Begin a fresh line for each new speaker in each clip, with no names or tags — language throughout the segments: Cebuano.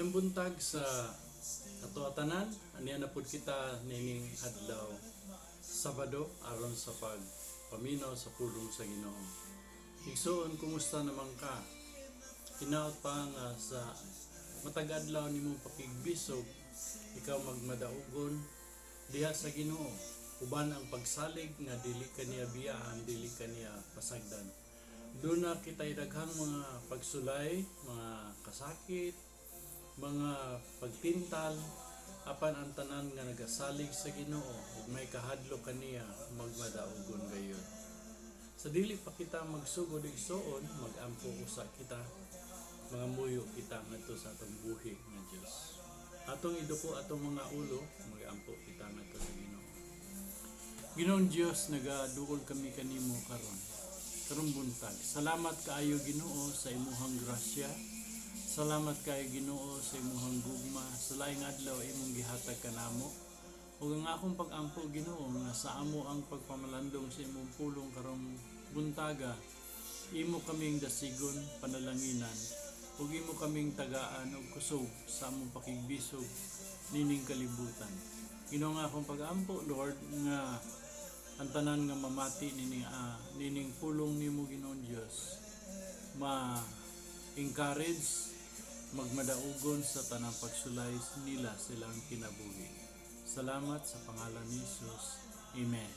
Maayong buntag sa ato tanan, aniya na pud kita nining adlaw Sabado aron sa pagpaminaw sa pulong sa Ginoo. Igsuon, kumusta naman ka? Hinaot pa nga sa matag adlaw nimong pakigbisog, ikaw magmadaugon diha sa Ginoo uban ang pagsalig nga dili kaniya biyaan, dili kaniya pasagdan. Duna kita'y daghang mga pagsulay, mga kasakit, mga pagtintal, apan ang tanan nga nagasalig sa Ginoo ug may kahadlok kaniya, magmadaugon gayud. Sa dili pa kita magsugod, igsuon, magampo usa kita, mga muyo kita ngadto sa atong buhi nga Dios. Atong iduko atong mga ulo, magampo kita ngadto sa Ginoo. Ginoong Dios, nagaduol kami kanimo karon. Karong buntag. Salamat kaayo, Ginoo, sa imuhang grasya. Salamat kaayo, Ginoo, sa imuhang gugma sa laing adlaw imong gihatag kanamo. Ug ang akong pag-ampo, Ginoo, nga sa amo ang pagpamalandong sa imong pulong karong buntaga, imo kaming dasigon, panalanginan, ug imo kaming tagaan og kusog sa among pakigbisog nining kalibutan. Ginoo, nga akong pag-ampo, Lord, nga ang tanan nga mamati nining pulong nimo, Ginoong Dios, ma encourage magmadaugon sa tanang pagsulay nila silang kinabuhi. Salamat sa pangalan ni Jesus. Amen.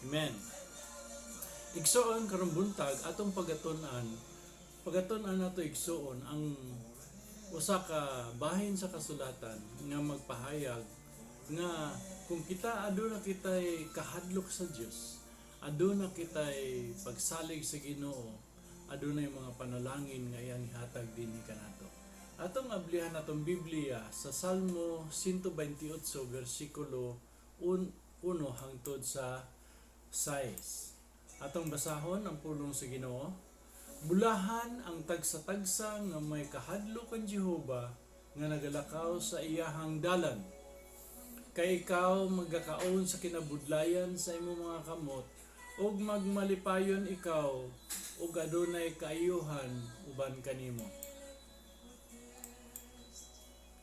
Amen. Igsoon, karong buntag atong pagaton-an nato, igsoon, ang usa ka bahin sa kasulatan nga magpahayag nga kung kita aduna kita'y kahadlok sa Dios, aduna kita'y pagsalig sa Ginoo, adunay mga panalangin nga iyang ihatag dinhi kanato. Atong ablihan atong Biblia sa Salmo 128 bersikulo 1 hangtod sa 6. Atong basahon ang pulong sa Ginoo. Bulahan ang tagsa-tagsa nga may kahadlok kan Jehova, nga nagalakaw sa iyahang dalan. Kay ikaw magakaon sa kinabudlayan sa imong mga kamot ug magmalipayon ikaw ug adunay kaayuhan uban kanimo.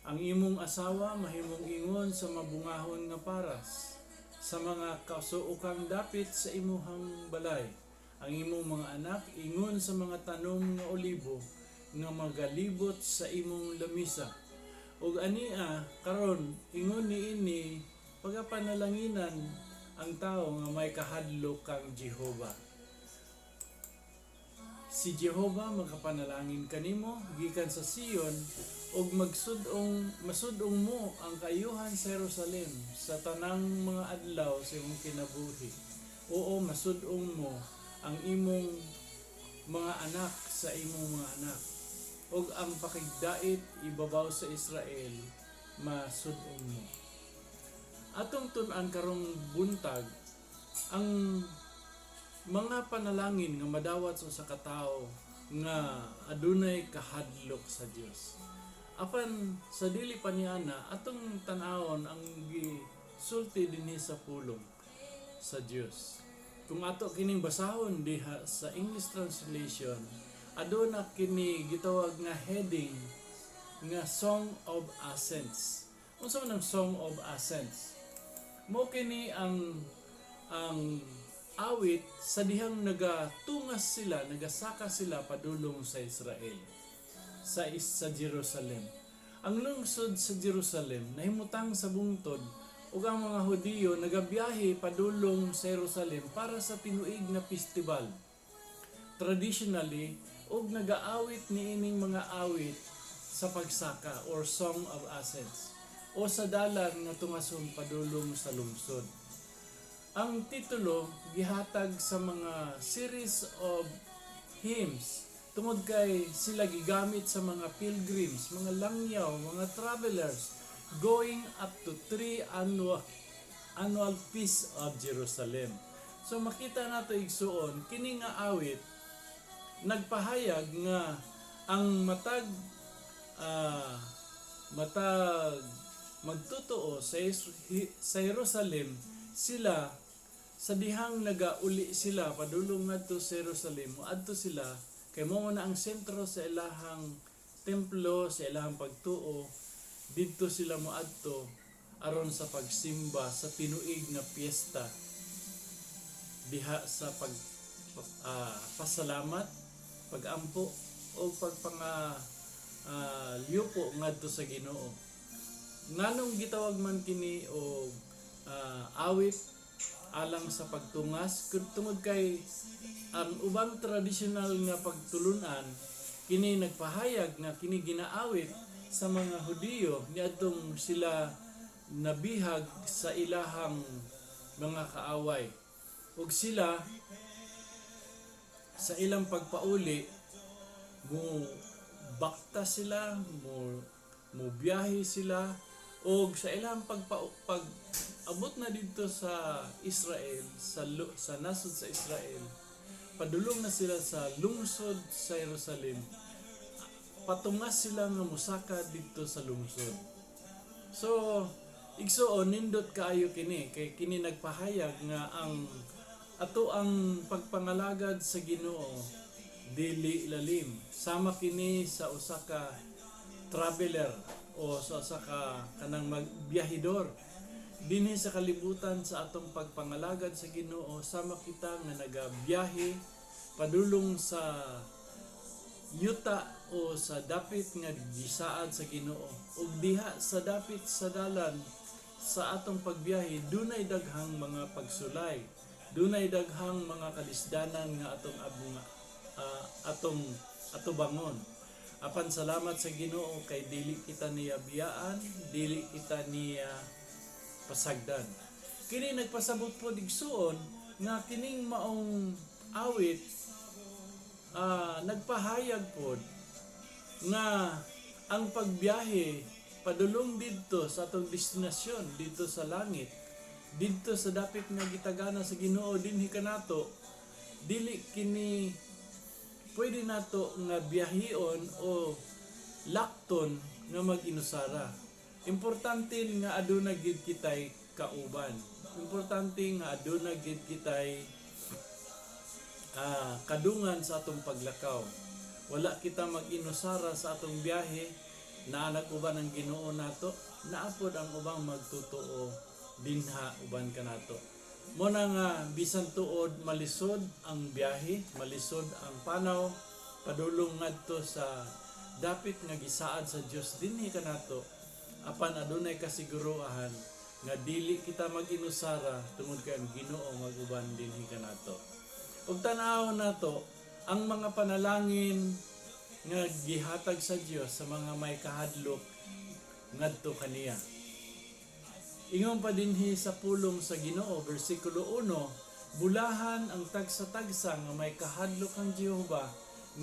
Ang imong asawa mahimong ingon sa mabungahon nga paras sa mga kasuokang dapit sa imuhang balay. Ang imong mga anak ingon sa mga tanom nga olibo nga magalibot sa imong lamisa. Ug ania karon, ingon niini pagapanalanginan ang tao nga may kahadlok kang Jehova. Si Jehova makapanalangin kanimo gikan sa Sion ug magsud-ong masud-ong mo ang kaayuhan sa Jerusalem sa tanang mga adlaw sa imong kinabuhi. Oo, masud-ong mo ang imong mga anak sa imong mga anak ug ang pakigdait ibabaw sa Israel masud-ong mo. Atong tun-an karong buntag ang mga panalangin nga madawat sa usa ka tawo nga adunay kahadlok sa Dios. Apan sa dili pa niana, atong tan-awon ang gisulti dinhi sa pulong sa Dios. Kung ato kining basahon diha sa English translation, aduna kini gitawag nga heading nga Song of Ascents. Unsa man ang Song of Ascents? Mo kini ang awit sa dihang nagatungas sila, nagasaka sila padulong sa Israel, sa Jerusalem. Ang lungsod sa Jerusalem nahimutang sa bungtod ug ang mga Hudiyo nagabiyahe padulong sa Jerusalem para sa tinuig na festival. Traditionally, ug nagaawit niining mga awit sa pagsaka or Song of Ascents o sa dalan nga tungason padulong sa lungsod. Ang titulo gihatag sa mga series of hymns tungod kay sila gigamit sa mga pilgrims, mga langyaw, mga travelers going up to three annual feast of Jerusalem. So makita nato, igsuon, kini nga awit nagpahayag nga ang matag magtotoo sa Jerusalem sila sa dihang nagauli sila padulong ngadto sa Jerusalem, moadto sila kay mao na ang sentro sa ilahang Templo sa ilahang pagtuo, didto sila moadto aron sa pagsimba sa tinuig nga piyesta diha sa pag pasalamat, pagampo o pagpanga liyupo ngadto sa Ginoo. Nganong gitawag man kini og awit alang sa pagtungas? Tungod kay ang ubang tradisyonal nga pagtulunan, kini nagpahayag nga kini ginaawit sa mga Hudiyo niadtong sila nabihag sa ilahang mga kaaway ug sila sa ilang pagpauli mo bakta sila, mo mo biyahe sila, og sa ilang pag abot na didto sa Israel, sa nasod sa Israel, padulong na sila sa lungsod sa Jerusalem, patungas sila nga musaka didto sa lungsod. So, igsuon, nindot kaayo kini kay kini nagpahayag nga ang ato ang pagpangalagad sa Ginoo dili lalim. Sama kini sa usa ka traveler o sa usa ka kanang magbiyahidor dinhi sa kalibutan. Sa atong pagpangalagad sa Ginoo, sama kita nga nagabiyahe padulong sa yuta o sa dapit nga gisaad sa Ginoo, ug diha sa dapit sa dalan sa atong pagbiyahe, dunay daghang mga pagsulay, dunay daghang mga kalisdanan nga atong abunga, atong atubangon. Apan salamat sa Ginoo kay dili kita niya biyaan, dili kita niya pasagdan. Kini nagpasabot po, igsuon, nga kining maong awit nagpahayag pod nga ang pagbiyahe padulong didto sa atong destinasyon didto sa langit, didto sa dapit nga gitagana sa Ginoo dinhi kanato, dili kini pwede nato nga biyahion o lakton nga mag-inusara. Importante nga aduna gid kitay kauban, importante nga aduna gid kitay kadungan sa atong paglakaw. Wala kita mag-inusara sa atong biyahe, naa nag uban ang Ginoo nato, naa pod ang ubang magtutoo dinha uban kanato. Mo na nga bisan tuod malisod ang biyahe, malisod ang panaw padulong ngadto sa dapit nga gisaad sa Dios dinhi kanato, apan adunay kasiguruhan nga dili kita mag-inusara tungod kay ang Ginoo mag-uban dinhi kanato. Ug tan-awon nato ang mga panalangin nga gihatag sa Dios sa mga may kahadlok ngadto kaniya. Ingon pa dinhi sa pulong sa Ginoo, bersikulo 1, "Bulahan ang tagsa-tagsa nga may kahadlok kang Jehova,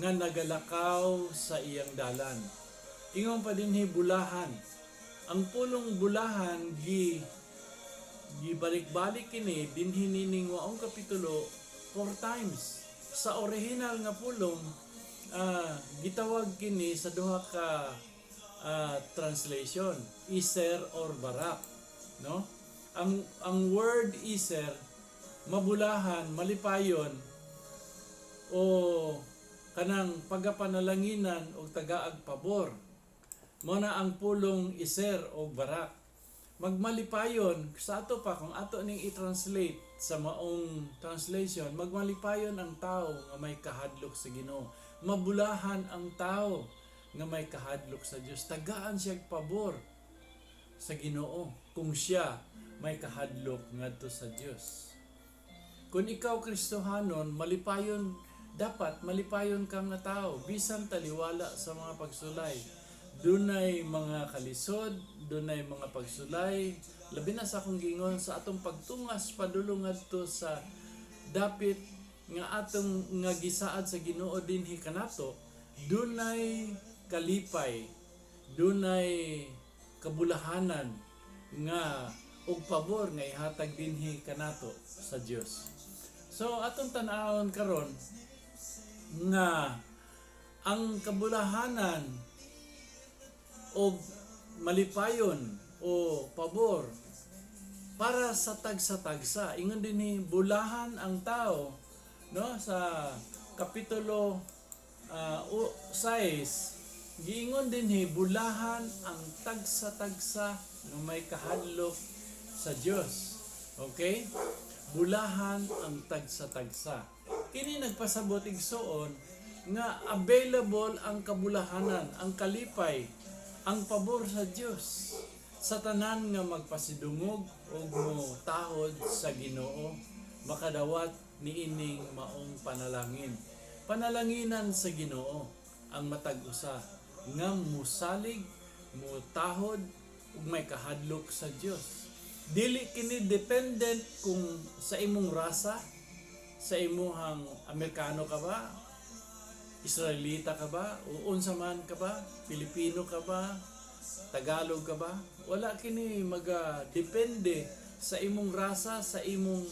nga nagalakaw sa iyang dalan." Ingon pa dinhi, bulahan. Ang pulong bulahan gibalik-balik kini dinhi nining maong kapitulo four times. Sa original nga pulong, gitawag kini sa duha ka translation, Iser or Barak, no? Ang word Iser, mabulahan, malipayon o kanang pagapanalanginan og tagaag pabor. Mo na ang pulong Iser o Barak. Magmalipayon sa ato pa, kung ato ning i-translate sa maong translation, magmalipayon ang tao nga may kahadlok sa Ginoo. Mabulahan ang tao nga may kahadlok sa Dios. Tagaan siya pabor sa Ginoo kung siya may kahadlok ngadto sa Dios. Kung ikaw Kristohanon, malipayon, dapat malipayon kang nga tao bisan taliwala sa mga pagsulay. Dunay mga kalisod, dunay mga pagsulay, labi na sa akong giingon sa atong pagtungas padulong ngadto sa dapit nga atong nga gisaad sa Ginoo dinhi kanato, dunay kalipay, dunay kabulahanan nga og pabor nga ihatag dinhi kanato sa Dios. So atong tan-awon karon nga ang kabulahanan og malipayon o pabor para sa tagsa-tagsa. Ingon dinhi, bulahan ang tao, no, sa kapitulo 6 Giingon dinhi, bulahan ang tagsa-tagsa nga may kahadlok sa Dios. Okay? Bulahan ang tagsa-tagsa. Kini nagpasabot, igsuon, nga available ang kabulahanan, ang kalipay, ang pabor sa Dios sa tanan nga magpasidungog og mo tahod sa Ginoo, makadawat niining maong panalangin. Panalanginan sa Ginoo ang matag usa nga musalig, mutahod ug may kahadlok sa Dios. Dili kini dependent kung sa imong rasa, sa imuhang Amerikano ka ba, Israelita ka ba, o unsa man ka ba, Pilipino ka ba, Tagalog ka ba? Wala kini maga depende sa imong rasa, sa imong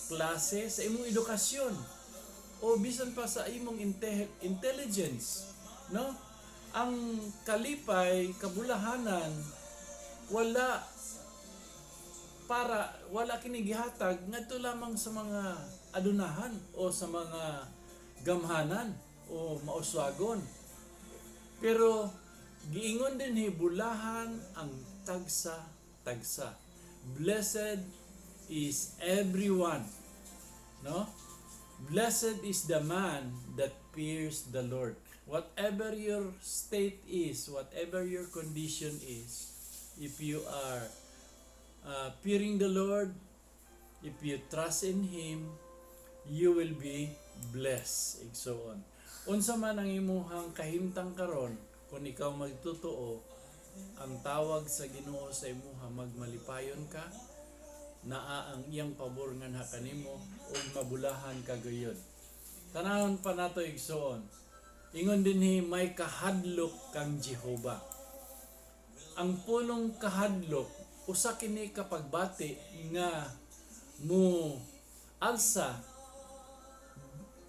klase, sa imong edukasyon o bisan pa sa imong intelligence, no? Ang kalipay, kabulahanan, wala para wala kini gihatag ngadto lamang sa mga adunahan o sa mga gamhanan o mauswagon. Pero giingon dinhi, bulahan ang tagsa tagsa. Blessed is everyone. No? Blessed is the man that fears the Lord. Whatever your state is, whatever your condition is, if you are fearing the Lord, if you trust in Him, you will be blessed, igsoon. Unsa man ang imuhang kahimtang karon, kung ikaw magtotoo, ang tawag sa Ginoo sa imuha, magmalipayon ka, naa ang iyang pabor nganha kanimo ug mabulahan ka gayud. Tanawon pa nato, igsoon. Ingon dinhi, may kahadlok kang Jehova. Ang pulong kahadlok, usa kini ka pagbati nga mo alsa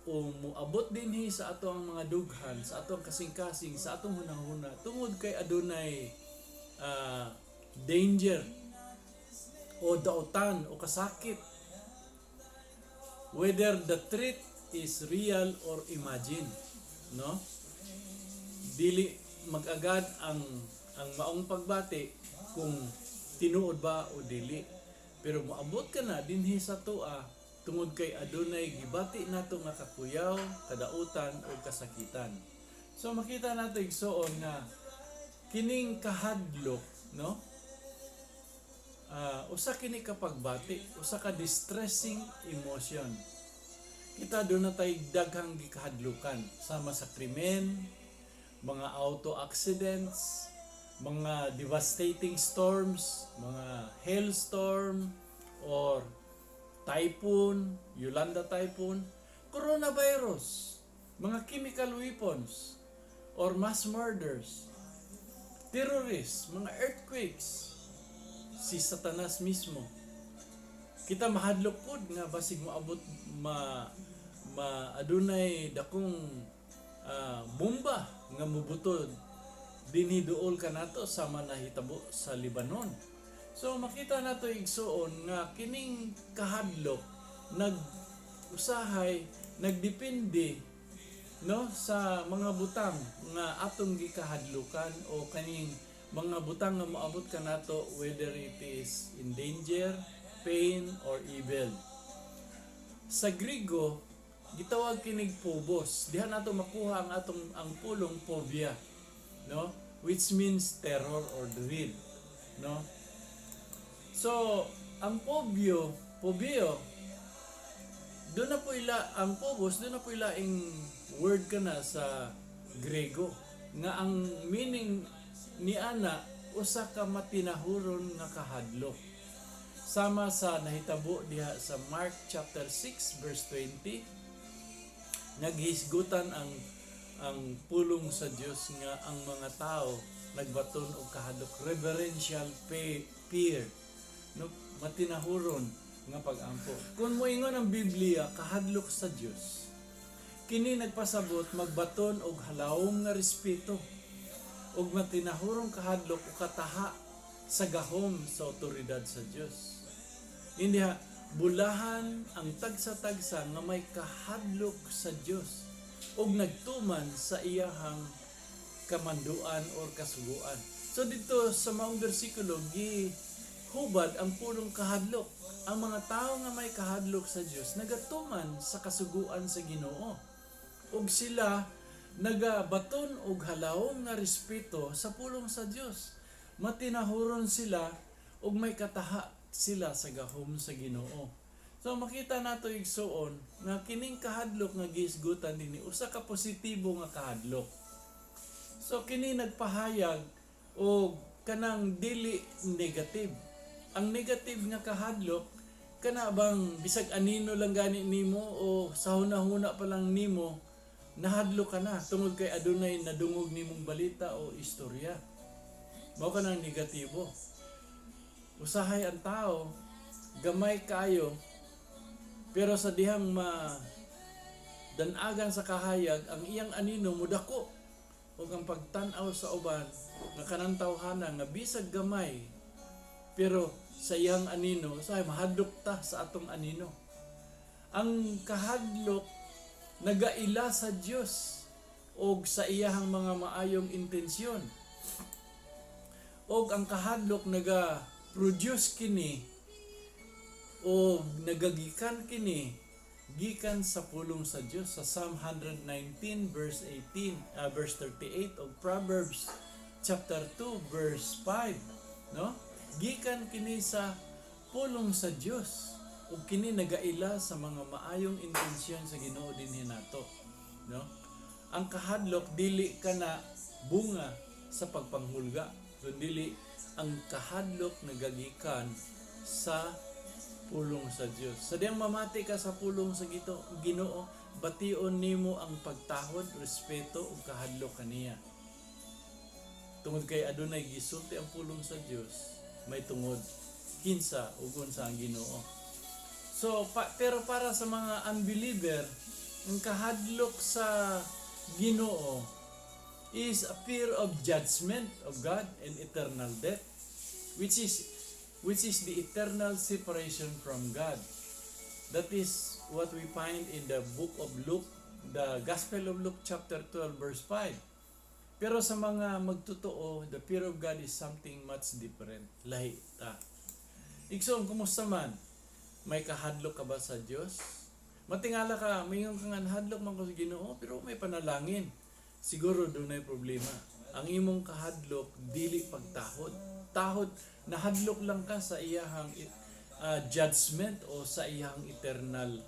o moabot dinhi sa ato ang mga dughan, sa atong kasing-kasing, sa atong hunahuna tungod kay adunay danger o dautan o kasakit, whether the threat is real or imagined, no? Dili mag-agad ang maong pagbati kung tinuod ba o dili, pero moabot ka na dinhi sa atoa tungod kay adunay gibati nato nga kakuyaw, kadautan o kasakitan. So makita nato, igsuon, nga kining kahadlok, no, usa kini ka pagbati, usa ka distressing emotion. Kita duna tay daghang gikahadlukan sama sa krimen, mga auto accidents, mga devastating storms, mga hailstorm or typhoon, Yolanda typhoon, coronavirus, mga chemical weapons or mass murders, terrorists, mga earthquakes, si Satanas mismo. Kita mahadlok pod nga basig moabot ma ma adunay dakong bomba nga mubutod dinhi duol kanato sama nahitabo sa Lebanon. So makita nato, igsuon, nga kining kahadlok nag usahay nagdepende, no, sa mga butang nga atong gikahadlukan o kaning mga butang nga moabot kanato, whether it is in danger, pain or evil. Sa Grigo, gitawag kinig phobos. Diha nato makuha ang atong ang pulong phobia, no? Which means terror or dread, no? So, ang phobio, phobio, duna po ila ang phobos, duna po ilaing word kana sa Grego nga ang meaning ni ana usa ka matinahuron nga kahadlok. Sama sa nahitabo diha sa Mark chapter 6 verse 20, naghisgutan ang pulong sa Dios nga ang mga tao nagbaton og kahadlok, reverential fear, no, matinahuron nga pag-ampo. Kung moingon ang Biblia kahadlok sa Dios, kini nagpasabot magbaton og halawom nga respeto ug matinahurong kahadlok o kataha sa gahom sa otoridad sa Dios. Hindi ha, bulahan ang tagsa-tagsa nga may kahadlok sa Dios ug nagtuman sa iyahang kamanduan or kasuguan. So dito sa maong bersikulo, gi hubad ang pulong kahadlok. Ang mga tao nga may kahadlok sa Dios nagatuman sa kasuguan sa Ginoo. Ug sila nagabaton og halawom nga respeto sa pulong sa Dios. Matinahuron sila ug may kataha sila sa gahom sa Ginoo. So makita nato, igsuon, nga kining kahadlok nga gihisgutan dinhi usa ka positibo nga kahadlok. So kini nagpahayag og kanang dili negative. Ang negative nga kahadlok, kana bang bisag anino lang gani nimo o sa hunahuna pa lang nimo, nahadlok ka na tungod kay adunay nadungog nimong balita o istorya. Mao kanang negatibo. Usahay ang tao gamay kaayo, pero sa dihang ma danagan sa kahayag, ang iyang anino mudako ug ang pagtan-aw sa uban nga kanang tawhana nga bisag gamay pero sa iyang anino, usahay mahadlok ta sa atong anino. Ang kahadlok nagaila sa Dios og sa iyahang mga maayong intensyon. Og ang kahadlok naga produce kini o nagagikan kini gikan sa pulong sa Dios sa Psalm 119 verse 18, verse 38 o Proverbs chapter 2 verse 5, no? Gikan kini sa pulong sa Dios ug kini nagaila sa mga maayong intensyon sa Ginoo dinhi nato, no? Ang kahadlok dili kana bunga sa pagpanghulga, kundi ang kahadlok nagagikan sa pulong sa Dios. Sa diyang mamati ka sa pulong sa Ginoo, bation nimo ang pagtahod, respeto ug kahadlok kaniya. Tungod kay adunay gisulti ang pulong sa Dios, may tungod kinsa ug unsa ang Ginoo. So pero para sa mga unbeliever, ang kahadlok sa Ginoo is a fear of judgment of God and eternal death, which is the eternal separation from God. That is what we find in the book of Luke, the Gospel of Luke chapter 12 verse 5. Pero sa mga magtotoo, the fear of God is something much different. Lahi ta. Igsoon, kumusta man? May kahadlok ka ba sa Dios? Matingala ka, mingon ka nga nahadlok man ko sa Ginoo, pero may panalangin. Siguro dunay problema. Ang imong kahadlok dili pagtahod. Tahod, nahadlok lang ka sa iyahang judgment o sa iyahang eternal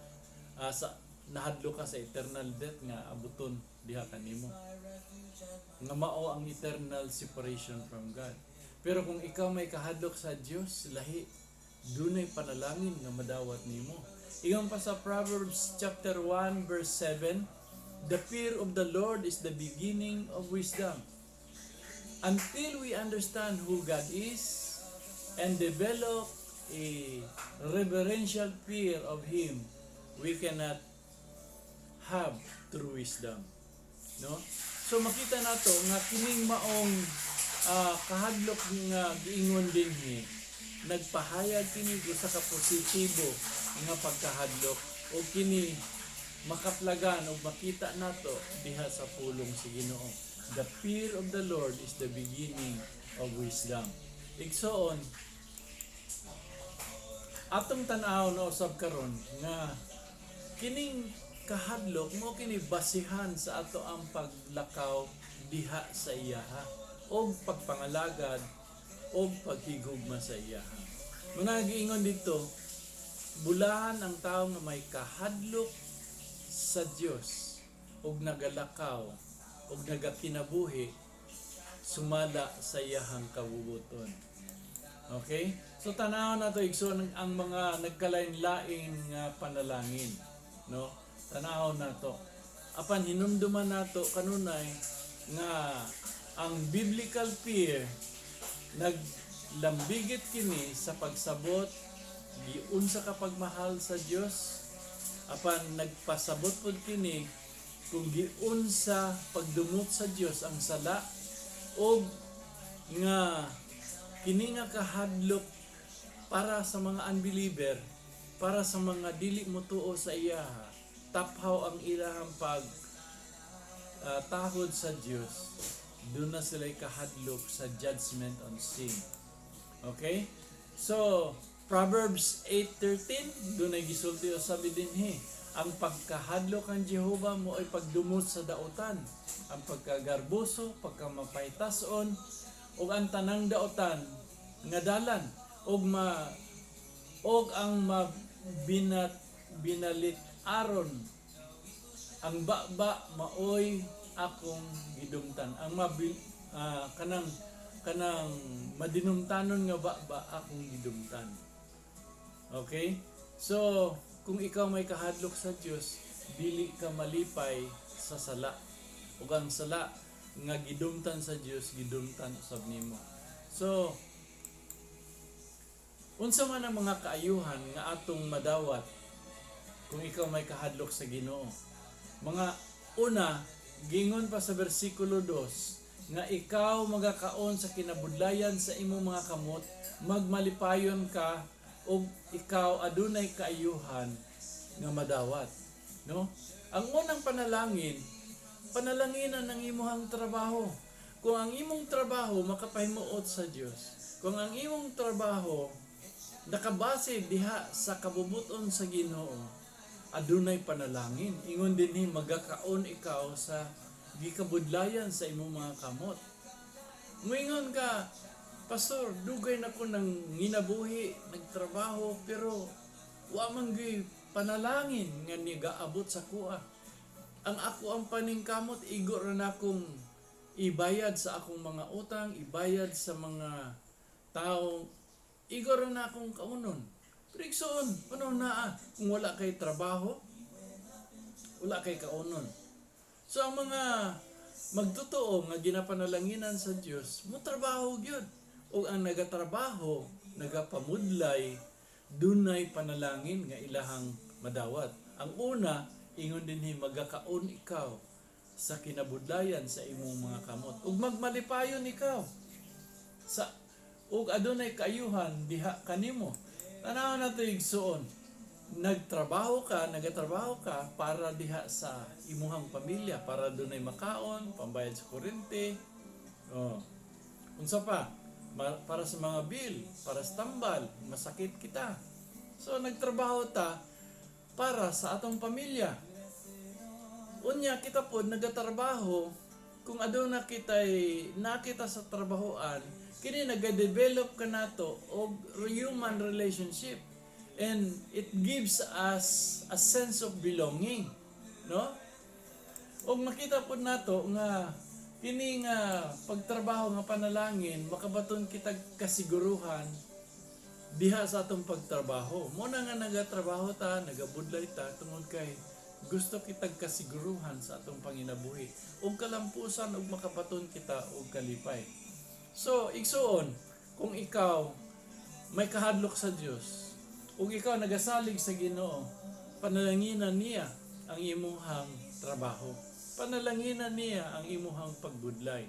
sa nahadlok ka sa eternal death nga abuton diha kanimo. Nga mao ang eternal separation from God. Pero kung ikaw may kahadlok sa Dios, lahi, dunay panalangin nga madawat nimo. Ingon pa sa Proverbs chapter 1 verse 7, "The fear of the Lord is the beginning of wisdom." Until we understand who God is and develop a reverential fear of Him, we cannot have true wisdom. No? So makita nato nga kining maong kahadlok nga giingon dinhi, nagpahayag kini usa ka positibo nga pagkahadlok o kini makaplagan o makita nato diha sa pulong sa Ginoo. The fear of the Lord is the beginning of wisdom. Igsoon, atong tan-aw na usab karon nga kining kahadlok mo kini basihan sa ato ang paglakaw diha sa iyaha og pagpangalagad og paghigugma sa iyaha. Muna giingon dito, bulahan ang tao nga may kahadlok sa Dios ug nagalakaw ug nagakinabuhi sumala sa iyahang kabubuton. Okay? So tanaw nato, igsoon, ang mga nagkalain-lain nga panalangin, no? Tanaw nato. Apan hinumduman nato kanunay nga ang biblical fear naglambigit kini sa pagsabot giunsa ka pagmahal sa Dios, apan nagpasabot pod kini kung giunsa pagdumot sa Dios ang sala og nga kini nga kahadlok para sa mga unbeliever, para sa mga dili motuo sa iya, taphaw ang ilahang pag tahod sa Dios. Duna sila kahadlok sa judgment on sin. Okay? So, Proverbs 8:13, dunay gisulti usabi dinhi. Ang pagkahadlok ang Jehova mao'y pagdumot sa dautan. Ang pagkagarboso, pagkamapaytason, ug ang tanang dautan nga dalan ug ang mabinat binalit aron ang baba maoy akong gidumtan. Ang mabil kanang madinumtanon nga baba akong gidumtan. Okay? So, kung ikaw may kahadlok sa Dios, dili ka malipay sa sala. Ug ang sala nga gidumtan sa Dios, gidumtan usab nimo. So, unsa man ang mga kaayuhan nga atong madawat kung ikaw may kahadlok sa Ginoo? Mga una, gingon pa sa bersikulo 2, nga ikaw magakaon sa kinabudlayan sa imong mga kamot, magmalipayon ka ug ikaw adunay kaayuhan nga madawat. No? Ang unang panalangin, panalanginan ang imuhang trabaho. Kung ang imong trabaho makapahimuot sa Dios, kung ang imong trabaho nakabase diha sa kabubuton sa Ginoo, adunay panalangin. Ingon dinhi, magakaon ikaw sa gikabudlayan sa imong mga kamot. Muingon ka, "Pastor, dugay na ko nang nginabuhi, nagtrabaho, pero wa man gyud panalangin nga nigaabot sa kuha. Ang ako ang paningkamot, igo ra na akong ibayad sa akong mga utang, ibayad sa mga tao, igo ra na akong kaunon." Pero igsoon, ano naa kung wala kay trabaho, wala kay kaunon. So ang mga magtotoo nga ginapanalanginan sa Dios, mo trabaho gyud. Ug ang nagatrabaho, nagapamudlay, dunay panalangin nga ilahang madawat. Ang una, ingon dinhi, magakaon ikaw sa kinabudlayan sa imong mga kamot. Ug magmalipayon ikaw sa ug adunay kaayuhan diha kanimo. Tanaw na to, igsuon. Nagtrabaho ka, nagatrabaho ka para diha sa imuhang pamilya, para dunay makaon, pambayad sa kuryente. Oh. Unsa pa? Para sa mga bill, para sa tambal, masakit kita. So nagtrabaho ta para sa atong pamilya. Unya kita pod nagatrabaho, kung aduna kitay nakita sa trabahoan, kini naga-develop ka nato og human relationship and it gives us a sense of belonging, no? Og makita pod nato nga kini nga pagtrabaho nga panalangin, makabaton kita kasiguruhan diha sa atong pagtrabaho. Mo na nga nagatrabaho ta, nagabudlay ta tungod kay gusto kitag kasiguruhan sa atong panginabuhi ug kalampusan ug makabaton kita og kalipay. So, igsuon, kung ikaw may kahadlok sa Dios ug ikaw nagasalig sa Ginoo, panalanginan niya ang imuhang trabaho. Panalanginan niya ang imuhang pagbudlay.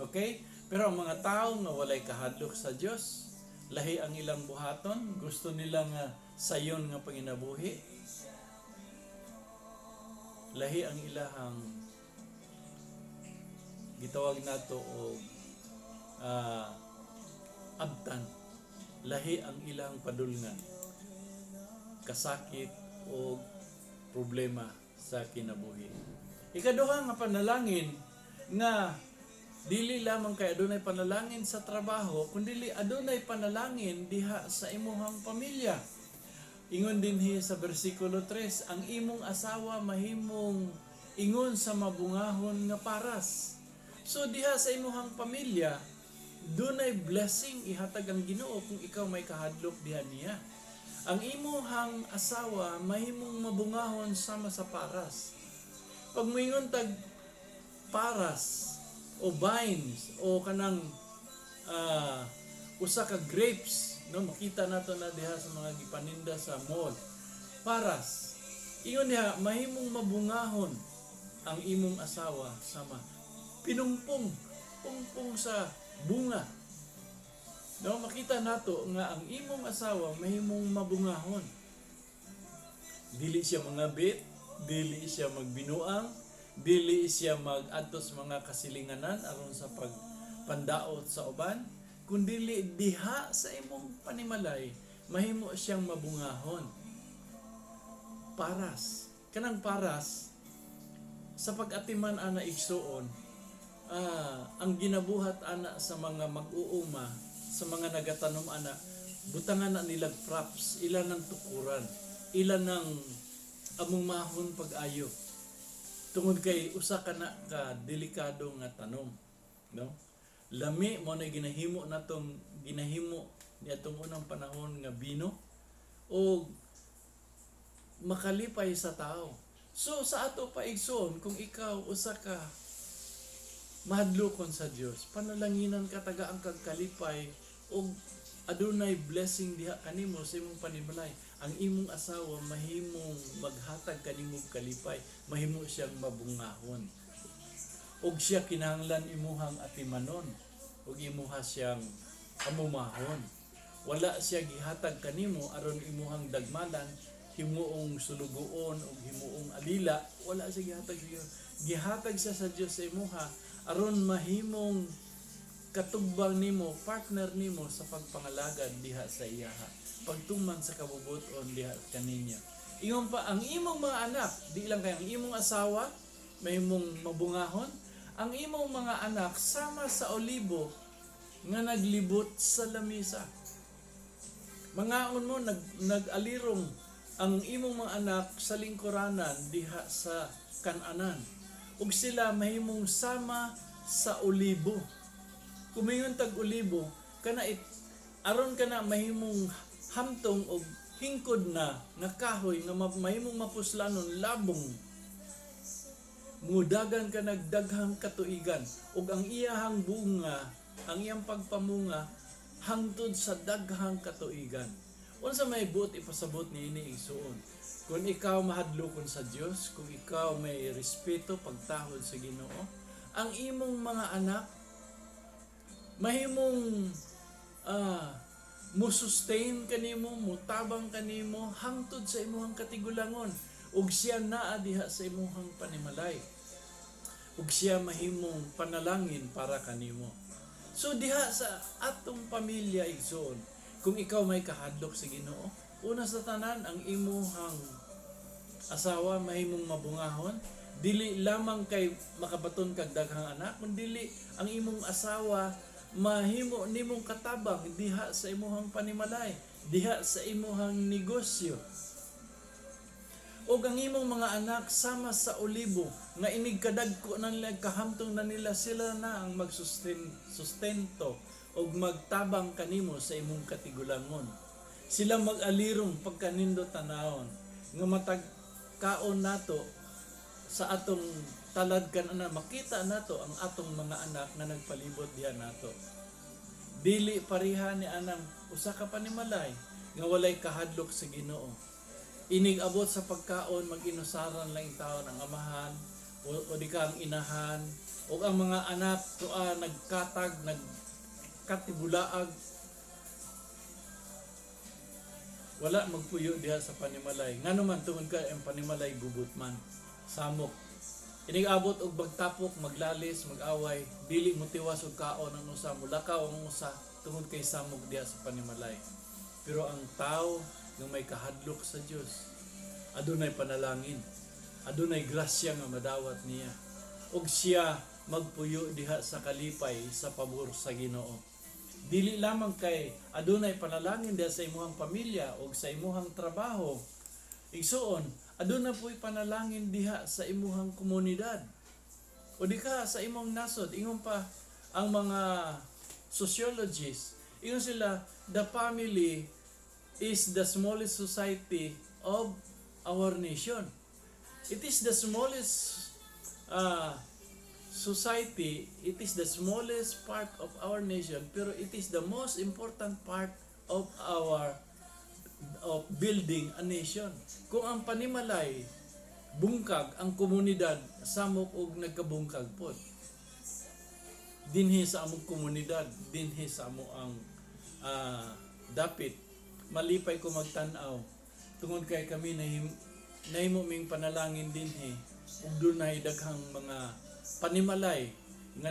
Okay? Pero ang mga tao nga walay kahadlok sa Dios, lahi ang ilang buhaton, gusto nila nga sayon nga panginabuhi. Lahi ang ilahang gitawag nato og abtan. Lahi ang ilang padulngan. Kasakit o problema sa kinabuhi. Ikaduha nga panalangin nga dili lamang kay adunay panalangin sa trabaho, kundi adunay panalangin diha sa imuhang pamilya. Ingon dinhi sa bersikulo 3, ang imong asawa mahimong ingon sa mabungahon nga paras. So diha sa imuhang pamilya, dunay blessing ihatag ang Ginoo kung ikaw may kahadlok diha niya. Ang imuhang asawa mahimong mabungahon sama sa paras. Pag moingon tag paras o vines o kanang usa ka grapes, no, makita nato na diha sa mga gipaninda sa mall. Paras. Ingon diha, mahimong mabungahon ang imong asawa sama pinungpong pungpong sa bunga. No, makita nato nga ang imong asawa mahimong mabungahon. Dili siya mangabit, dili siya magbinuang, Dili siya mag-adto sa mga kasilinganan aron sa pagpandaot sa uban, kundili diha sa imong panimalay mahimo siyang mabungahon. Paras, kanang paras sa pag-atiman ana, igsuon, ang ginabuhat ana sa mga mag-uuma, sa mga nagatanom ana, butangan na nilag props, ila ng tukuran, ila ng amumahon pag-ayo tungod kay usa ka na ka delikado nga tanom, no? Lami mo na ginahimo natong ginahimo niadtong unang panahon nga bino o makalipay sa tao. So sa ato pa, igsoon, kung ikaw usa ka mahadlokon sa Dios, panalanginan ka, tagaan kag kalipay og adunay blessing diha kanimo sa imong panimalay. Ang imong asawa mahimong maghatag kanimo og kalipay, mahimo siyang mabungahon og siya kinahanglan imuhang atimanon ug imuha siyang amumahon. Wala siya gihatag kanimo aron imuhang dagmalan, himuong sulugoon ug himuong alila. Wala siya gihatag sa Dios. Gihatag siya sa Dios sa imuha aron mahimong katugbang nimo, partner nimo sa pagpangalagad diha sa iyaha, pagtuman sa kabubuton diha kaninya. Ingon pa, ang imong mga anak, di lang kay ang imong asawa mahimong mabungahon, ang imong mga anak sama sa olibo nga naglibot sa lamisa. Mangaon mo, nag-alirong ang imong mga anak sa lingkuranan diha sa kananan. Ug sila mahimong sama sa olibo. Kumingon tag olibo, kana it, aron kana mahimong hamtong og hingkod na nga kahoy nga mahimong mapuslanon, labong mudagan ka nagdaghang katuigan ug ang iyahang bunga, ang iyang pagpamunga hangtod sa daghang katuigan. Unsa may buot ipasabot niini, igsuon? Kung ikaw mahadlokon sa Dios, kung ikaw may respeto, pagtahod sa Ginoo, ang imong mga anak mahimong mo-sustain kanimo, mutabang kanimo hangtod sa imong katigulangon ug siya naa diha sa imong panimalay ug siya mahimong panalangin para kanimo. So diha sa atong pamilya, igsoon, kung ikaw may kahadlok sa Ginoo, una sa tanan, ang imuhang asawa mahimong mabungahon, dili lamang kay makabaton kag daghang anak, kundili ang imong asawa mahimo nimong katabang diha sa imuhang panimalay, diha sa imuhang negosyo. Ug ang imong mga anak sama sa olibo nga inig kadagko na nila, kahamtong na nila, sila na ang magsustain sustento ug magtabang kanimo sa imong katigulangon. Sila mag-alirong pagkanindot tanawon nga matag kaon nato sa atong talad kan makita nato ang atong mga anak nga nagpalibot diha nato. Dili pareha ni anang usa ka panimalay nga walay kahadlok sa Ginoo. Inig abot sa pagkaon, mag-inusaran lang taon ang amahan o di ka ang inahan o ang mga anak tua nagkatag, nagkatibulaag, wala magpuyo diha sa panimalay. Ngano man? Tungod kay ang panimalay gubot man, samok. Inig abot og magtapok, maglalis, mag-away, dili mo tiwas og kaon ang usa, mulakaw ang usa tungod kay samok diha sa panimalay. Pero ang tao nga may kahadlok sa Dios, adunay panalangin, adunay grasya nga madawat niya ug siya magpuyo diha sa kalipay sa pabor sa Ginoo. Dili lamang kay adunay panalangin diha sa imuhang pamilya o sa imuhang trabaho, igsuon, aduna po'y panalangin diha sa imuhang komunidad o di ka sa imong nasod. Ingon pa ang mga sociologists, ingon sila, the family is the smallest society of our nation. It is the smallest society, it is the smallest part of our nation, pero it is the most important part of our of building a nation. Kung ang panimalay bungkag, ang komunidad samok og nagkabungkag pod. Dinhi sa among komunidad, dinhi sa amo ang dapit, malipay ko magtan-aw tungod kay kami nahimo ming panalangin dinhi. Ug dunay daghang mga panimalay nga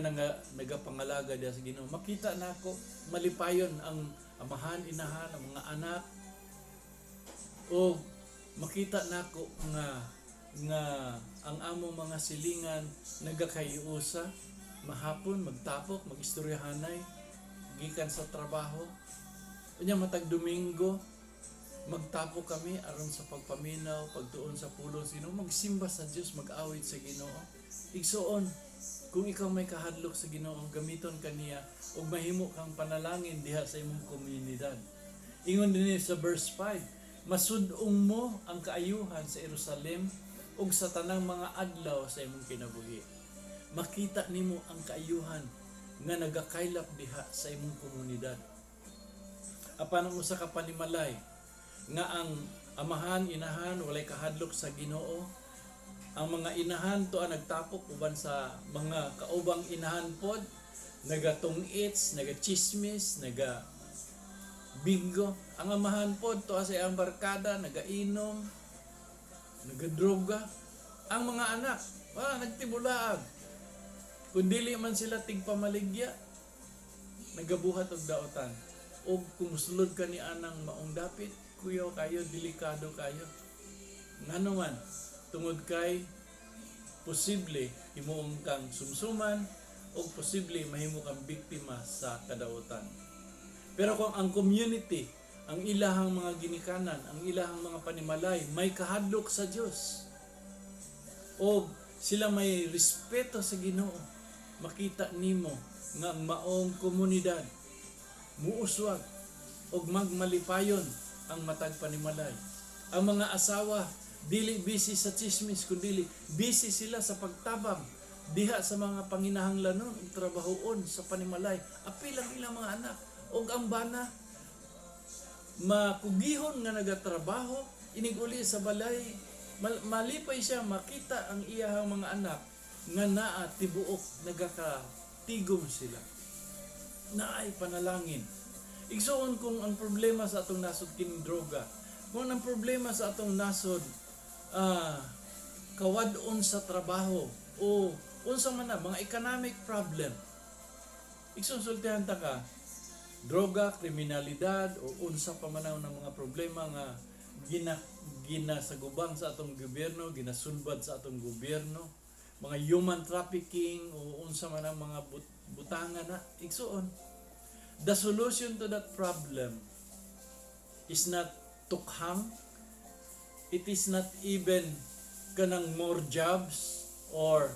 nagapangalaga diha sa Ginoo. Makita nako malipayon ang amahan, inahan, ang mga anak, o makita nako nga nga ang among mga silingan nagakaiusa, mahapon magtapok, magistoryahanay gikan sa trabaho. Unya matag Domingo magtapok kami aron sa pagpaminaw, pagtuon sa pulong sa Ginoo, magsimba sa Dios, mag-awit sa Ginoo. Igsuon, kung ikaw may kahadlok sa Ginoo, gamiton kaniya ug mahimo kang panalangin diha sa imong komunidad. Ingon dinhi sa verse 5, "Masud-ong mo ang kaayuhan sa Jerusalem ug sa tanang mga adlaw sa imong kinabuhi." Makita nimo ang kaayuhan nga nagakaylap diha sa imong komunidad. Apan ang usa ka panimalay nga ang amahan, inahan walay kahadlok sa Ginoo, ang mga inahan to ang nagtapok uban sa mga kaubang inahan pod, nagatungits, nagachismis, naga bingo. Ang amahan pod to sa iyang barkada, nagainom, nagadroga. Ang mga anak, wala nagtibulaag. Kung dili man sila tigpamaligya, nagabuhat og daotan. Og kung musulod ka ni anang maong dapit, kuyaw kayo, delikado kayo. Ngano man, tungod kay posible himuon kang sumsuman o posible mahimo kang biktima sa kadautan. Pero kung ang community, ang ilahang mga ginikanan, ang ilahang mga panimalay, may kahadlok sa Dios, o sila may respeto sa Ginoo, makita nimo nga ang maong komunidad muuswag og magmalipayon ang matag panimalay. Ang mga asawa dili busy sa chismis, kundi busy sila sa pagtabang diha sa mga panginahanglanon ug trabahoon sa panimalay, apil ang ilang mga anak. Ug ang bana makugihon nga nagatrabaho, inig uli sa balay, malipay siya makita ang iyahang mga anak nga naa tibuok nagakatigom sila, naay panalangin. Igsuon, kung ang problema sa atong nasod kining droga, kung ang problema sa atong nasod kawad-on sa trabaho o unsa man na mga economic problem, igsuon, sultihan ta ka, droga, kriminalidad o unsa pa man ang mga problema nga ginasagubang sa atong gobyerno, ginasulbad sa atong gobyerno, mga human trafficking o unsa man ang mga butangan na, igsuon, the solution to that problem is not tukhang, it is not even kanang more jobs or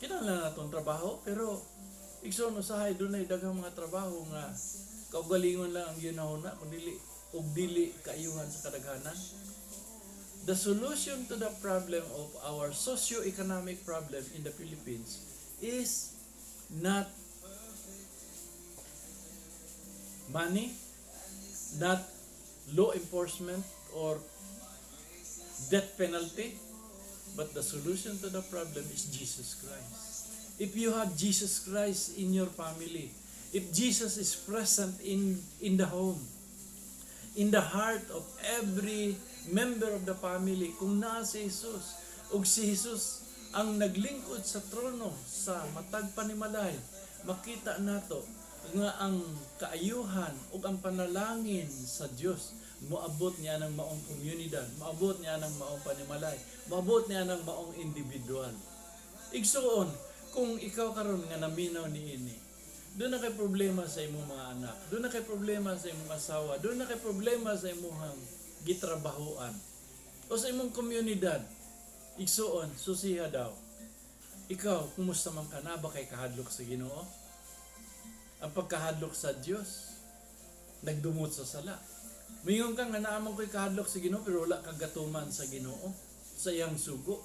kinahanglan natong trabaho, pero igsoon, usahay dunay daghang mga trabaho nga kaugalingon lang ang ginahuna kun dili og dili kaayuhan sa kadaghanan. The solution to the problem of our socio-economic problem in the Philippines is not money, not law enforcement or death penalty, but the solution to the problem is Jesus Christ. If you have Jesus Christ in your family, if Jesus is present in the home, in the heart of every member of the family, kung naa si Jesus, ug si Jesus ang naglingkod sa trono sa matag panimalay, makita nato nga ang kaayuhan ug ang panalangin sa Dios moabot niya ng maong komunidad, moabot niya ng maong panimalay, moabot niya ng maong individual. Igsuon, kung ikaw karon nga naminaw niini, duna kay problema sa imong mga anak, duna kay problema sa imong asawa, duna kay problema sa imong gitrabahoan o sa imong komunidad. Igsuon, susiha daw. Ikaw, kumusta man ka na ba, kay kahadlok sa Ginoo? Ang pagkahadlok sa Dios, nagdumot sa sala. Mingon ka nga naa man ko'y kahadlok sa Ginoo, pero wala kang gatuman sa Ginoo, sa iyang sugo.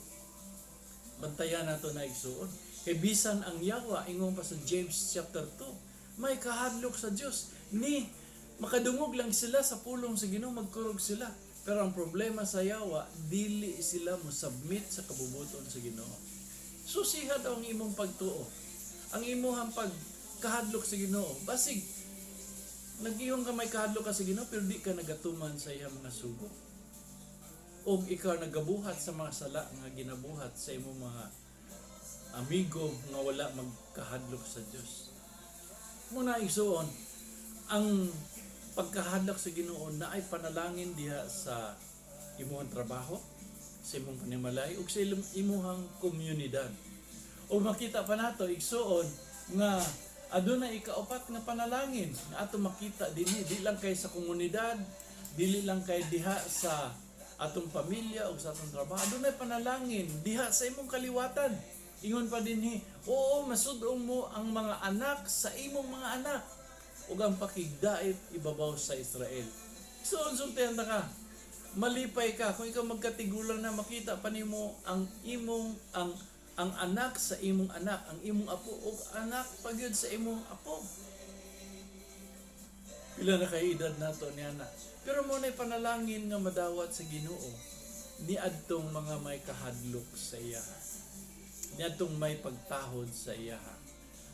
Bantayan nato na, igsuon. Kay bisan ang yawa, ingon pa sa James chapter 2, may kahadlok sa Dios. Ni makadungog lang sila sa pulong sa Ginoo, magkurog sila. Pero ang problema sa yawa, dili sila mo submit sa kabubuton sa Ginoo. Susiha daw ang imong pagtuo. Ang imuhang pagkahadlok sa Ginoo. Basig nag-iyon ka may kahadlok ka sa Ginoo, pero di ka nagatuman sa iyang mga sugo. Og ikaw nagabuhat sa mga sala nga ginabuhat sa imong mga amigo nga wala magkahadlok sa Dios. Muna, igsuon, ang pagkahadlok sa Ginoo naay panalangin diha sa imong trabaho, sa imong panimalay ug sa imong komunidad. O makita pa nato, igsuon, nga aduna ikaupat nga panalangin nga ato makita dinhi, di lang kay sa komunidad, dili lang kay diha sa atong pamilya o sa atong trabaho, adunay panalangin diha sa imong kaliwatan. Ingon pa dinhi, oo, masudong mo ang mga anak sa imong mga anak ug ang pakigdait ibabaw sa Israel. So, sultihan ta ka. Malipay ka kung ikaw magkatigulang na, makita pa nimo ang imong ang anak sa imong anak, ang imong apo ug anak pa gyud sa imong apo. Pila na kay edad nato niya na. Pero mo na'y panalangin nga madawat sa Ginoo niadtong mga may kahadlok sa iya. Niadtong may pagtahod sa iya.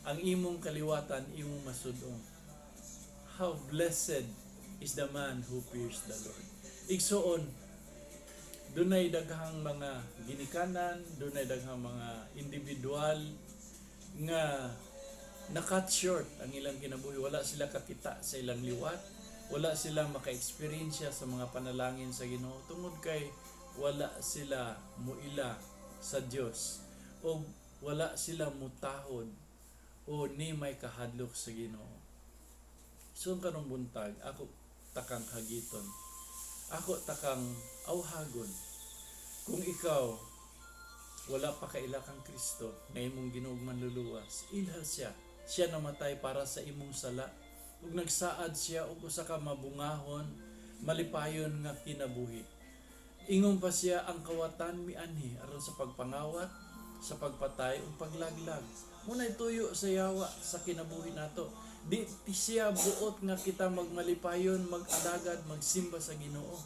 Ang imong kaliwatan imong masudong. How blessed is the man who fears the Lord. Igsuon, dunay daghang mga ginikanan, dunay daghang mga individual nga na-cut short ang ilang kinabuhi. Wala sila kakita sa ilang liwat, wala sila maka-experience sa mga panalangin sa Ginoo tungod kay wala sila muila sa Dios o wala sila mutahod o ni may kahadlok sa Ginoo. So karong buntag, ako takang hagiton. Ako takang awhagon. Kung ikaw wala pa kaila kang Kristo nga imong Ginoo ug Manluluwas, ilha siya. Siya namatay para sa imong sala. Ug nagsaad siya og usa ka mabungahon, malipayon nga kinabuhi. Ingon pa siya, ang kawatan mianhi aron sa pagpangawat, sa pagpatay ug paglaglag. Muna'y tuyo sa yawa sa kinabuhi nato. Di ti siya buot nga kita magmalipayon, mag-alagad, magsimba sa Ginoo.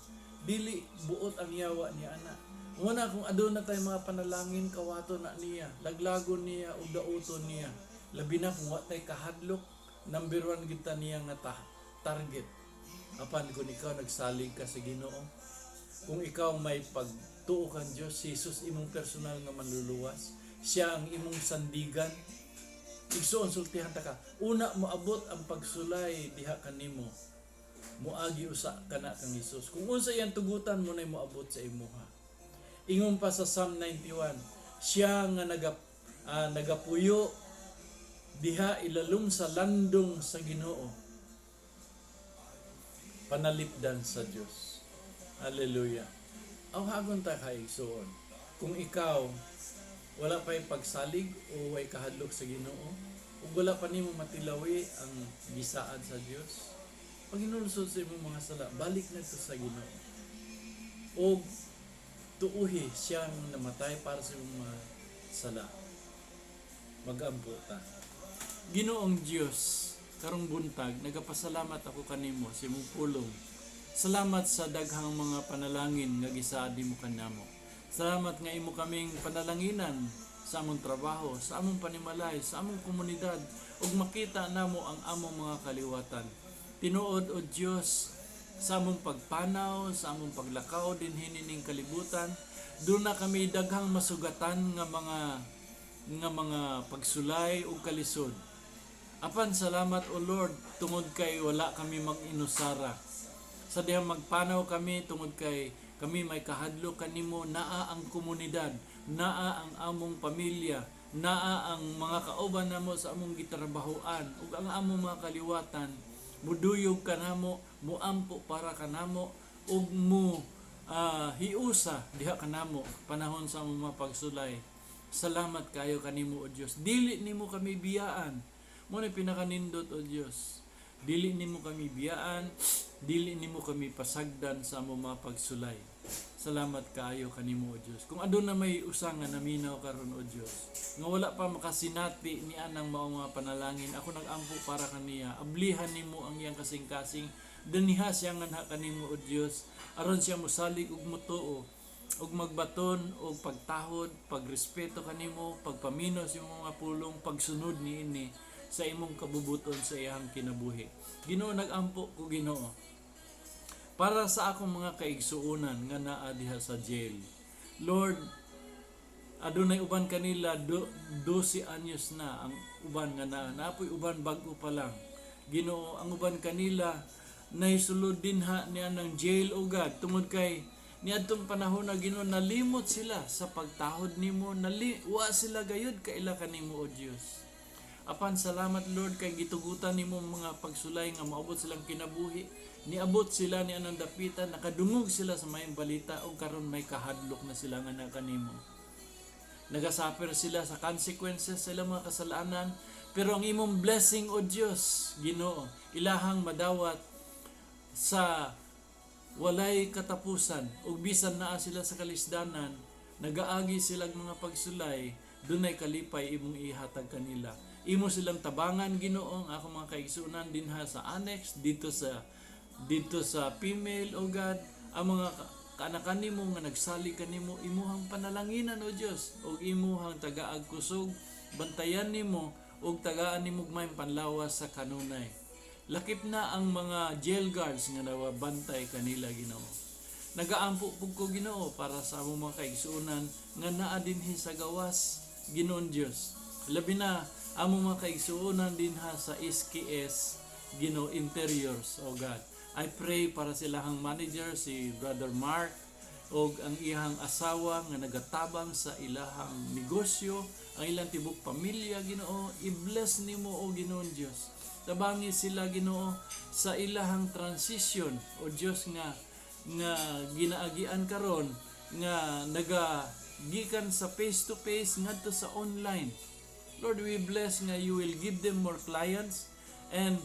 Dili buot ang yawa ni ana. Muna kung aduna tay mga panalangin, kawato na niya, laglagon niya ug dauton niya. Labi na kung wa tay kahadlok, number one gid ta niya nga target. Apan kung ikaw nagsalig ka sa Ginoo, kung ikaw may pagtuo kan Dios, si Jesus imong personal nga manluluwas, siya ang imong sandigan. Igsuon, sultihan ta ka. Una moabot ang pagsulay diha kanimo. Muagi usa kana kang Hesus. Kung unsa iyang tugutan mo na moabot sa imuha. Ingon pa sa Psalm 91, siya nga nagapuyo diha ilalom sa landong sa Ginoo, panalipdan sa Dios. Hallelujah. Awhagon ta kay, igsuon. Kung ikaw wala pa'y pagsalig o way kahadlok sa Ginoo, ug wala pa nimo matilawi ang gisaad sa Dios, paghinulsol sa imong mga sala, balik na to sa Ginoo. Og tuuhi siyang namatay para sa imong mga sala. Magampo ta. Ginoong Dios, karong buntag nagapasalamat ako kanimo sa imong pulong. Salamat sa daghang mga panalangin nga gisaad nimo kanamo. Salamat nga imo kaming panalanginan sa among trabaho, sa among panimalay, sa among komunidad ug makita namo ang among mga kaliwatan. Tinuod, o Dios, sa among pagpanaw, sa among paglakaw dinhi nining kalibutan, duna kami daghang masugatan nga mga pagsulay ug kalisod. Apan salamat, O Lord, tungod kay wala kami mag-inusara. Sa dihang magpanaw kami, tungod kay kami may kahadlok kanimo, naa ang komunidad, naa ang among pamilya, naa ang mga kauban namo sa among gitrabahoan ug ang among mga kaliwatan muduyog kanamo, muampo para kanamo ug mo hiusa diha kanamo panahon sa among mga pagsulay. Salamat kayo kanimo, O Dios. Dili nimo kami biyaan. Mo na pinakanindot, O Dios. Dili nimo kami biyaan, dili nimo kami pasagdan sa among mga pagsulay. Salamat kaayo kanimo, O Dios. Kung aduna may usa nga naminaw karon, O Dios, nga wala pa makasinati ni anang maong mga panalangin, ako nag-ampo para kaniya. Ablihan nimo ang iyang kasing-kasing. Daniha siya nganha kanimo, O Dios, aron siya mosalig ug motuo ug magbaton og pagtahod, pagrespeto kanimo, pagpamino sa imong mga pulong, pagsunod niini sa imong kabubuton sa iyang kinabuhi. Ginoo, nagampo ko, Ginoo. Para sa akong mga kaigsuonan nga naa diha sa jail. Lord, adunay uban kanila 12 anyos na ang uban nga naa. Naa poy uban bag-o pa lang. Ginoo, ang uban kanila nahisulod dinha niya ng jail, O God, tungod kay niadtong panahon na, Ginoo, nalimot sila sa pagtahod nimo, wa sila gayud kaila kanimo, O Dios. Apan salamat, Lord, kay gitugutan nimo mga pagsulay nga maabot silang kinabuhi. Niabot sila ni anang dapitan, nakadungog sila sa maayong balita ug karon may kahadlok na sila nga naa kanimo. Nagasuffer sila sa consequences sa ilang mga kasalanan, pero ang imong blessing, O Dios, Ginoo, ilahang madawat sa walay katapusan. Ug bisan naa sila sa kalisdanan, nagaagi silang mga pagsulay, dunay kalipay imong ihatag kanila. Imo silang tabangan, Ginoo, ang akong mga kaigsuonan dinha sa annex, dito sa female, O God, ang mga kaanakan nimo nga nagsalig kanimo, imuhang panalanginan, O Dios, ug imuhang tagaag kusog, bantayan nimo ug tagaan nimo og maayong panlawas sa kanunay. Lakip na ang mga jail guards nga nawabantay kanila, Ginoo. Nagaampo pug ko, Ginoo, para sa among mga kaigsuonan nga naa dinhi sa gawas, Ginoong Dios. Labi na among mga kaigsuonan dinha sa SKS, Ginoo, Interiors, O God. I pray para sa ilahang manager, si Brother Mark, og ang iyang asawa nga nagatabang sa ilahang negosyo, ang ilang tibok pamilya, Ginoo, i-bless nimo, o Ginoong Dios. Tabangi sila, Ginoo, sa ilahang transition, o Dios, nga nga ginaagian karon nga naga gikan sa face to face ngadto sa online. Lord, we bless nga you will give them more clients and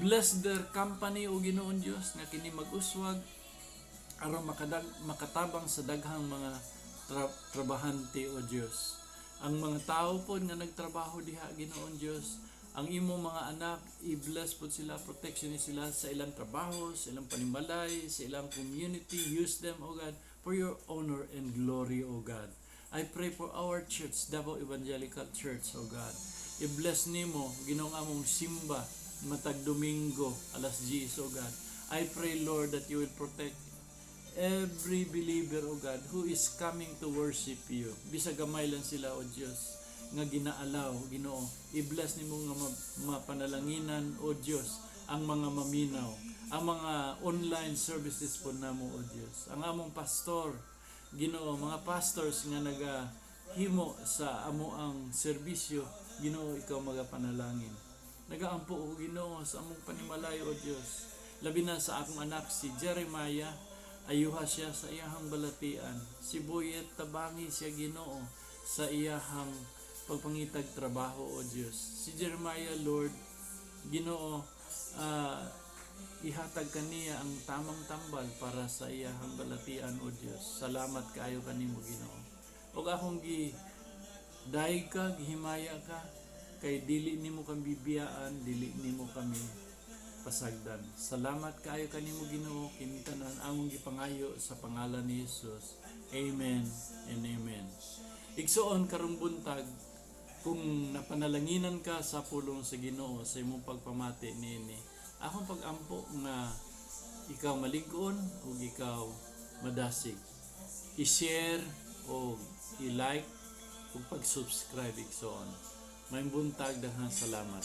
bless their company, o Ginoong Dios, nga kini mag-uswag aron makatabang sa daghang mga trabahante, o Dios. Ang mga tao po nga nagtrabaho diha, Ginoong Dios, ang imong mga anak, i-bless po sila, protection ni sila sa ilang trabaho, sa ilang panimalay, sa ilang community. Use them, O God, for your honor and glory, O God. I pray for our church, Davao Evangelical Church, O God. I-bless nimo, Ginoong, among simba matag Domingo, alas 10, O God. I pray, Lord, that you will protect every believer, O God, who is coming to worship you. Bisag gamay lang sila, O Dios, nga ginaalaw, Ginoo. I-bless nimo nga mapanalanginan, O Dios, ang mga maminaw, ang mga online services po namo, O Dios. Ang among pastor, Ginoo, mga pastors nga nagahimo sa amo ang serbisyo, Ginoo, ikaw magapanalangin. Nagaampo ko, Ginoo, sa among panimalay, O Dios. Labi na sa akong anak si Jeremiah, ayuha siya sa iyahang balatian. Si Boyet, tabangi siya, Ginoo, sa iyahang pagpangitag trabaho, O Dios. Si Jeremiah, Lord, Ginoo, ihatag kaniya ang tamang tambal para sa iyahang balatian, O Dios. Salamat kaayo kanimo, Ginoo. Ug akong gi dayeg ka, gihimaya ka, kay dili nimo kami bibiyaan, dili nimo kami pasagdan. Salamat kaayo kanimo, Ginoo, kini tanan among gipangayo sa pangalan ni Jesus. Amen and amen. Igsuon, karong buntag, kung napanalanginan ka sa pulong sa Ginoo sa imong pagpamati niini, akong pag-ampo nga ikaw malig-on ug ikaw madasig. I-share o i-like ug pag-subscribe, igsoon. Maayong buntag, daghang salamat.